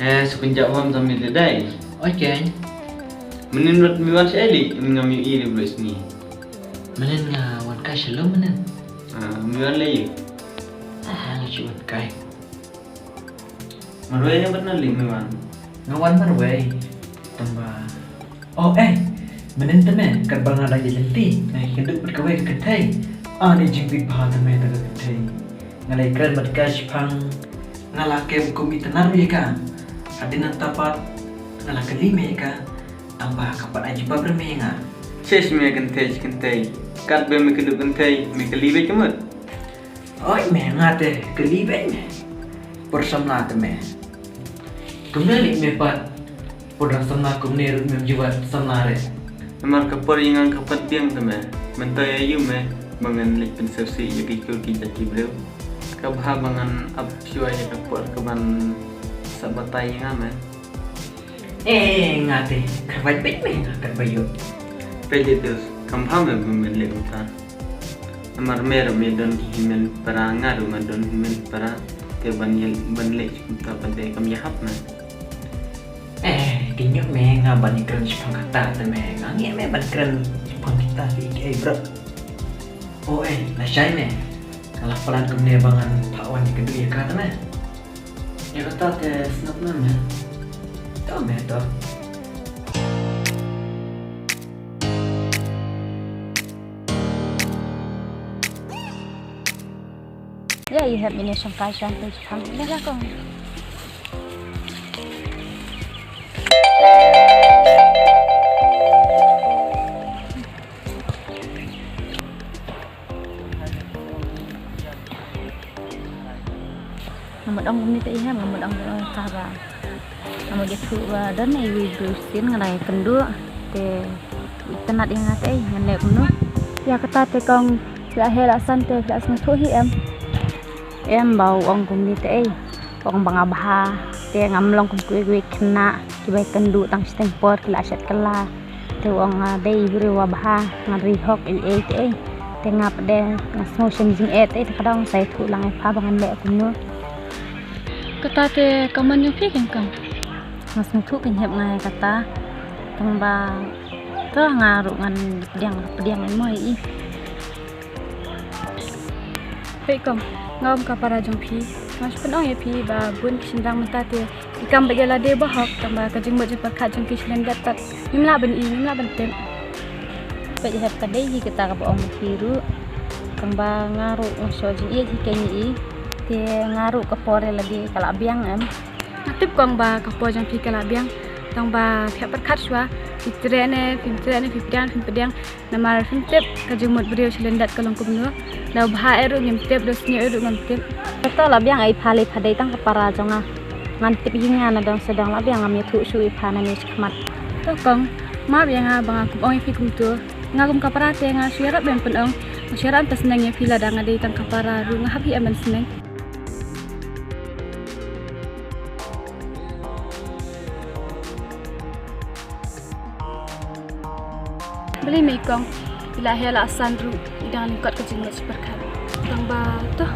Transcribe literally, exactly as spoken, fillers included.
Eh, sa pynjah bam tang mynta dei. Oi keng. Mynnin wat mi wan sha eli, ngam ïohi re blues ni. Mynnin nga wan kai sha lum mynnin. Ah, mi wan lei. Ah, nga shu wan kai. Marwei ne bad na li mi wan. Nga wan marwei. Tang ba. Oh, eh. Mynnin te me, katba nga dang ïa lynti, nga ïakynduh bad kawei ka kynthei. Ah, ne jingpit bha te me te ka kynthei. Nga la ïakren bad ka shipang. Nga la kem kum i tnar ïa ka. Hadien nangta pat nga la kylli me ïa ka. Tang ba ka pat ai jubab re me ïa nga. Shish me kynthei, kynthei. Katba me kynduh kynthei, me kylli beit ka mut. Oi me, nga te kylli beit me. Por samla te me. Kumne lei me pat. Por dang samla kumne ruh mem ju wad samla re. Namar ka por ïa nga ka pat biang te me. Mynta ïa ïu me ba ngan leit pynsngewsih ïa ki kur ki jait ki briew. Ka bha ba ngan ap shuwa ïa ka por kaban sa batai ïa nga me. Eh, nga te kyrpad beit me nga katba ïoh. Peit de dus, kam bha me ba men leh kumta. Namar me ruh me don ki hynmen para, nga ruh nga don hynmen para. Te ban ïa, ban leh kumta pat de kam ïahap me. Eh, ki ñiuh me nga ban ïakren shipang kata te me, nga ngiah me ban kren shipang kita ki kiei bro. Oh eh, lashai me. Nga la plan kumne ba ngan phah wan ïakynduh ïa ka te me. Ïa kata te sngap na me. To me to. Ïa i hep ine shong kai shong kai shong. Ïa ka kong. Nga mut ong kumne te i hep, nga mut ong kumne ka ba. Nga mut ïathuh ba don iwei i briew shisien nga la ïakynduh te itynnad ïa nga te ngan leh kumno. Ïa kata te kong la heh la san te la sngewthuh hi em. Em ba u ong kumne te ei. U ong ba nga bha te ngam long kum kiwei kiwei khynnah kiba ïakynduh tang shiteng por ki la shet kylla. Te u ong nga dei i briew ba bha, ngan ri hok ei ei te ei. Te nga pat de nga sngew shem jingeh te ei, te ka dang sa ïathuh lang ïa pha ba ngan leh kumno. Kata te ka mon jong phi keiñ kong? Nga sngewthuh keiñ hep nga ïa kata. Tang ba to nga ruh ngan pdiang pdiang ei mo ei. Peit kong, nga kum ka para jong phi. Nga shu pynong ïa phi ba bun ki shynrang mynta te ki kam bad ïa lade bahok, tang ba ka jingmut jingpyrkhat jong ki shu lyndet pat. Ngim lah ban i, ngim lah ban tip. Peit hep ka dei hi kata kaba ong phi ruh. Tang ba nga ruh nga shu jingïeit hi keiñ i. Te nga ruh ka por ïa lade ka la biang em. Nga tip kong ba ka por jong phi ka la biang. Tang ba phi hap pyrkhat shuwa. Phi treh ne, phim treh ne, phi pdiang, phim pdiang. Namar phim tip ka jingmut briew sha lyndet ka long kumno. Da bha eh ruh ngim tip, da sniew eh ruh ngim tip. Kato la biang ei pha lei pha dei tang ka para jong nga. Ngan tip hi nga na dong sha dong la biang ngam ïathuh shuh ïa pha na ne shakhmat. To kong, map ïa nga ba nga kum ong ïa phi kumto. Nga kum ka para te nga shu ïarap ban pynong. Nga shu ïarap ban pynsneng ïa phi lada nga dei tang ka para ruh nga hap hi em ban sneng. Balei me kong, i la heh la san ruh i dang lyngkot ka jingmut jingpyrkhat. Tang ba to,